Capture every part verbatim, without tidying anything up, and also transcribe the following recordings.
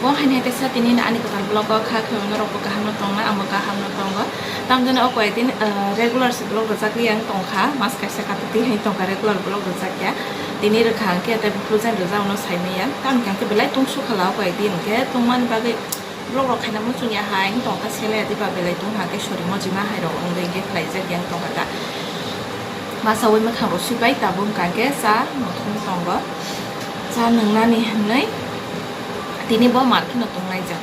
Bo haini hai kaisa tini ani kwtal vlog o kha khe norok bo kaham no tongna, ang bo kaham no tongo. Tamjani o koi din, ah, regular se vlog rwjak li ang tongkha, mas kaisa kata twi hai tongkha regular vlog rwjak ya. Tini rwkha ang khe tei bufru jen rwjak no sai manya. Tamni khe belai tungsukha la o koi din khe tongmani bagwi vlog rok khaina muchung ya hai tongkha sele ya diba belai tong ha khe sori mojima hai rok wngwi khe khlaijak yang tongkha ta. Masa ui mwkhang rok sui pai tabuk hwnkha khe cha muthung tongo. Cha nwngnani hwnwi tini bo market no tonglaijak.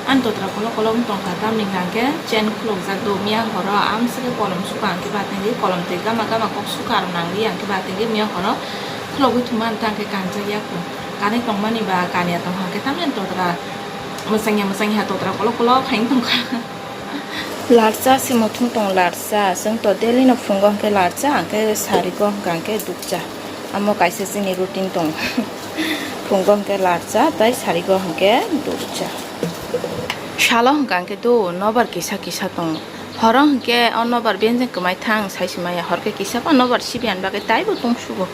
Ani totra kolok kolok wng tongkha, tamni hwnkha khe chain khulukjak do, miya horo amswk khe kolom sukha hwnkhe ba tingwi kolom twi gama gama kok sukha aro nangli hwnkhe ba tingwi miya horo khulogwi thumani tangkhe kanjak ya kho. Kanwi tongmani ba kaniya tongkha hwnkhe tamni totra mwchangya mwchangya totra kolok kolok khaini tongkha. Larcha se muthung tong larcha, chwng to daily no phungo hwnkhe larcha, hwnkhe sarigo hwnkha hwnkhe dukcha. Amo kaisa chini routine tong. Phungo hwnkhe larcha, tei sarigo hwnkhe dukcha. Salo hwnkha hwnkhe do nobar kisa kisa tong. Horo hwnkhe o nobar benjeng kwmai thang sai se maya, hor khe kisa ba nobar sibiyan bagwi taibo tong sugo.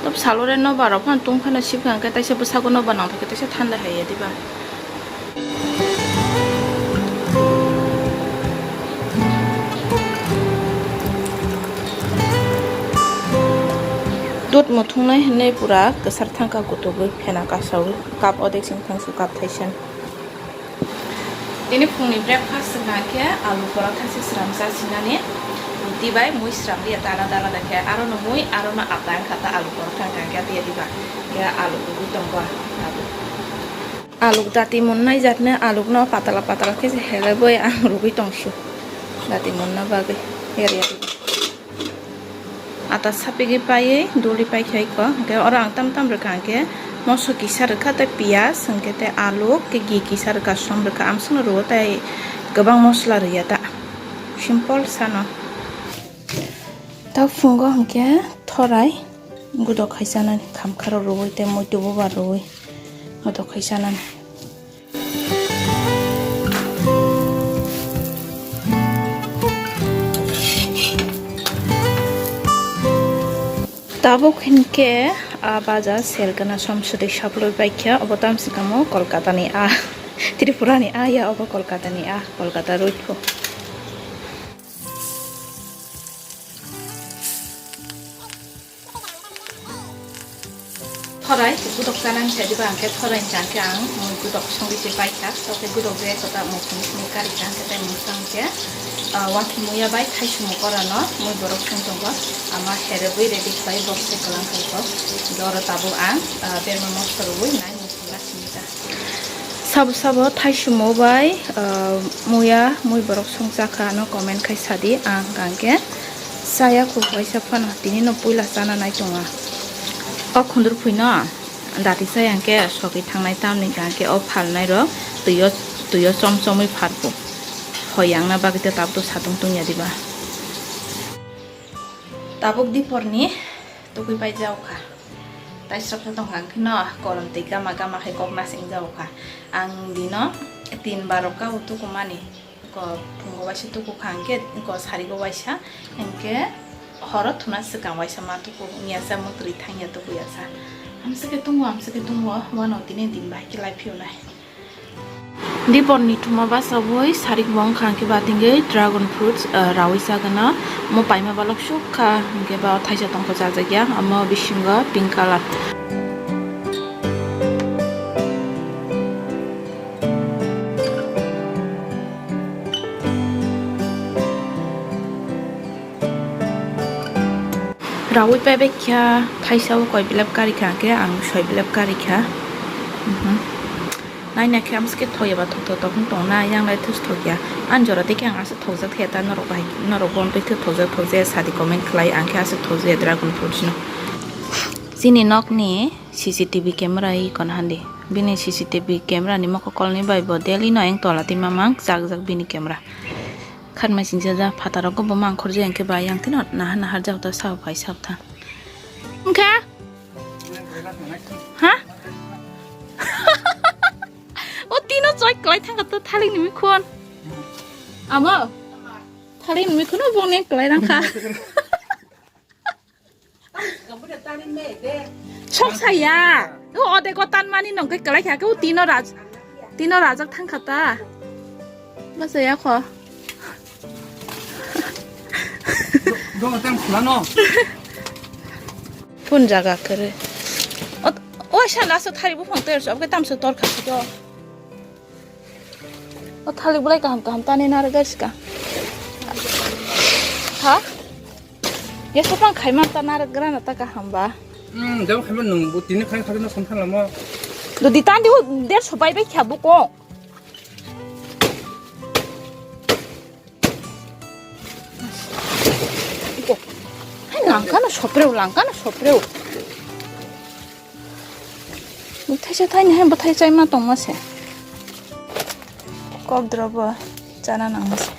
Tab salore nobar rok phano tong phano sibkha hwnkhe taisa bwsago nobar nang thangkhe taisa thanda hai ya diba. Dut muthungnai hinwi pura kwsar thangkha kutugwi phena kasawi cup odek sing thangsu cup thaisa. Tini phungni breakfast wngkha khe alu porotha se sramsa sinani, ruti bai mui sramliya ta alada alada khe, aro no mui, aro no ata wngkha ta alu porotha wngkha khe, atiya diba khe alu rugwi tongkha abo. Aluk dati munnai jatni alukno patala patala khe se heleboi ang rugwi tongsu. Dati munna bagwi area. Ata sapigwi paiwi duli paikha ikho. Hwnkhe oro ang tam tam rwkha hwnkhe moso kisa rwkha tei piyaj hwnkhe tei aluk tei gi kisa rwkha som rwkha amswkno rwo tei kwbang mosla rwya ta simple sano. Ta phungo hwnkhe thorai gudok khai chanani khamkharo rwui tei muitu bubar rwui gudok khai chanani. Tabuk hinkhe a baja sergana somswtwi saplwi paikha, obo tamswkamo Kolkatani a, Tripurani a ya, obo Kolkatani a, Kolkata road pho. Thorai gudok chanani sadi ba hwnkhe thorai hwnkha hwnkhe ang mui gudok songwi se paikha, tokhe gudok je kota mui songwi songwi karikha hwnkhe tei mui hwnkha hwnkhe, ah, wakhi muya bai thaisu mukorano mui borok song tongo, ama heribwi ready khlai box se kwlang khaikho, hwnkhe oro tabuk ang, ah, berma moso rwui nai mui songna simi ta. Sabo sabo thaisu mo bai, ah, muya mui borok songchakha ano comment khai sadi, ang hwnkha hwnkhe chaya kho kaisa phano tini no puila chana nai tonga. O khundur phui no dati chaya hwnkhe sogwi thangnai tamni hwnkha hwnkhe o phalnai rok twi o, twi o chom chomwi pharbo. Hoi yang na bagwi tei tabuk satung tungya diba. Tabuk diporni tugui pai jaokha. Tai srapsa tongkha hwnkhe no kolom twi gama gama hai kok nasing jaokha. Ang dino tin bar rok kabo tukumani. Ko phungo waisa tukukha hwnkhe ko sarigo waisa hwnkhe horo thuna swkang waisa ma tuku wngya sa mwtwrwi thangya tukuya sa. Amswkhe tungo amswkhe tungo wano tini din bahai khe lai phiyunai. Diporni thuma basa bai sarik bo wngkha hwnkhe batingwi dragon fruits, ah, rawi sagana. Omo paima balok sukha hwnkhe ba thaisa tongkha chajakya, omo bisingo pink colour. Rawi paibai kha, thaisa o koi belep karikha hwnkhe ang soi belep karikha. Mhm. Naina khe amswkhe thokya ba thok thok thok wng tongna, yang lai thus thokya. Ani jora tei khe ang aswk thokjak thaya ta norok bai, norok bo twi thok thokjak thokjaya sadi comment khlai, ang khe aswk thokjaya dragon fruits no. Chini nokni C C T V camera i kon handi. Bini C C T V camera ni mokol kolni bai bo daily no eng tola twi mamang chak jak bini camera. Khatmai singsa ja phataro go bo mangkhor je hwnkhe bai yang tino naha naha jak ta sao phai sao tha. Wngkha? Ha? O tino choi kwlai thangkha to thaling ni mikhon. Amo? Thaling ni mikhon o bongni kwlai rangkha. Sok saya. O odego tan mani nong khe kwlai kha khe o tino raj. Tino rajak thang kha ta. Masa ya kho. Dong tang khulano. Phun jaga kere. O, o sa laso thari buphang ter so, oke tamso tor kha to. O thalik bulai kaham kaham tani naro guys ka. Ha? Ya supang khaima ta naro grana ta kaham ba. Hmm, jam khaima nung bu tini khai khai na samtha lamo. Do di tan di u der so bai bai kha bu ko. Iko. Hai langkano sopreu, langkano sopreu. Bwthai se thaini hai bwthai chaima tongma se. Kok drobo chana nangma se.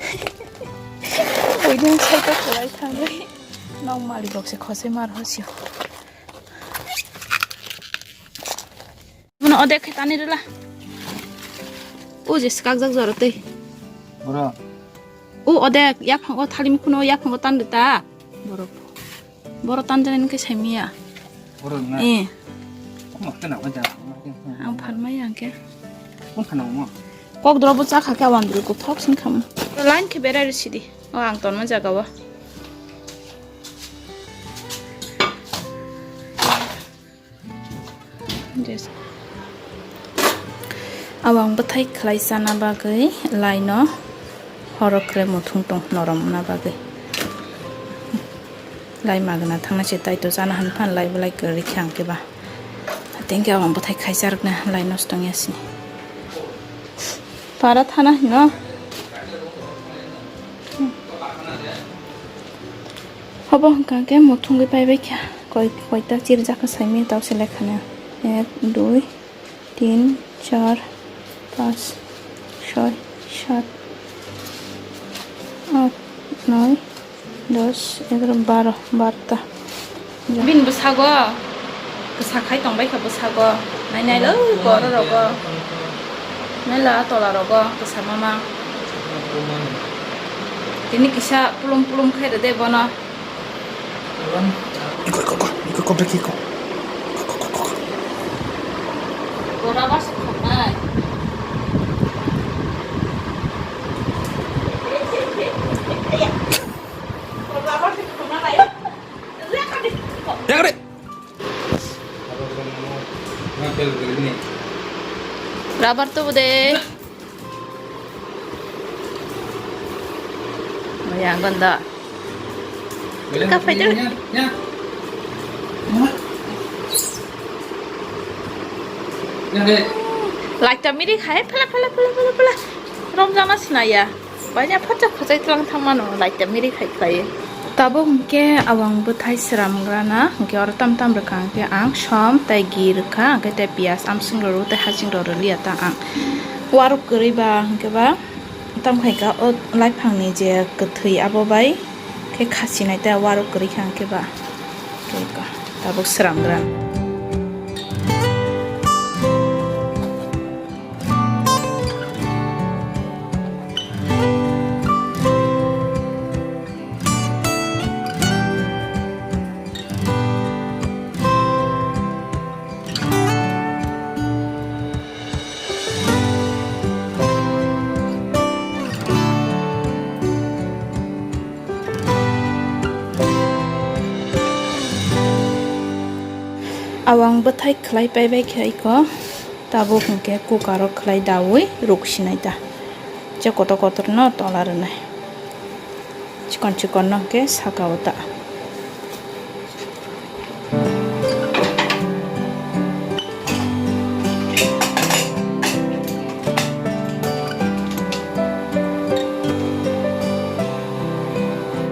Buiding sai to khwlai thangwi. Nok malik rok se khosoi mar hosio. Bono odek khe tani rwla. O je swkakjak jora tei. Boro. O odek yaphango thalim khuno yaphango tan rita. Borok. Boro tan jani khe saimiya. Boro na. Eh. Omo khe na waja. Ang phan mai ang khe. Kok drobo cha kha khe wandri ko thok sing kham. Line khe berai rw sidi. O ang tonma jaga o. Yes. Awang bwthai khlai chana bagwi laino horokre muthung tong noromna bagwi. Lai magna thangna se tai to chana han phan lai belai kwrwi khe ang khe ba. Tengke awang bwthai khaisa rwkna lai nosto wngya sini. Para thana hino. Hobo hwnkha khe muthungwi paibai kha. Koi, koita chirjak kha saimanya tau selek khana. Ek, dui, tin, char, panch, choi, sat, at, noi, dos, egaro, baro, barota. Bini bwsago kwsa khai tongbai kha bwsago. Nai nai lo borok rogo. Nai lo tola rogo kwsa mama. Tini kisa pulum pulum khai rwde bono. Iko, iko, iko, iko, iko, iko. Iko, iko, iko, iko. Bora bas khoknai. Bora bas khoknai. Yang re. Rubber tubu de. Maya ganda. Ka fajar. Light ta miri khai phala phala phala phala phala. Rom jana sinaya. Banya phatsa khosai tlang thangmano light ta miri khai khlaiwi. Tabuk hwnkhe awang bwthai sramgrana hwnkhe oro tam tam rwkha hwnkhe ang som tei gi rwkha hwnkhe tei piyaj amswng rw tei haching rw rwliya ta ang. Waruk kwrwi ba hwnkhe ba tam khai kha o laiphangni je kwthwi abo bai khe khasinai tei waruk kwrwi kha hwnkhe ba. Tabuk sramgra. Awang bwthai khlai paibai khe iko. Tabuk hwnkhe cooker o khlai daui ruksinai ta. Je kotor kotor no tola rwnai. Chikon chikon no hwnkhe saka o ta.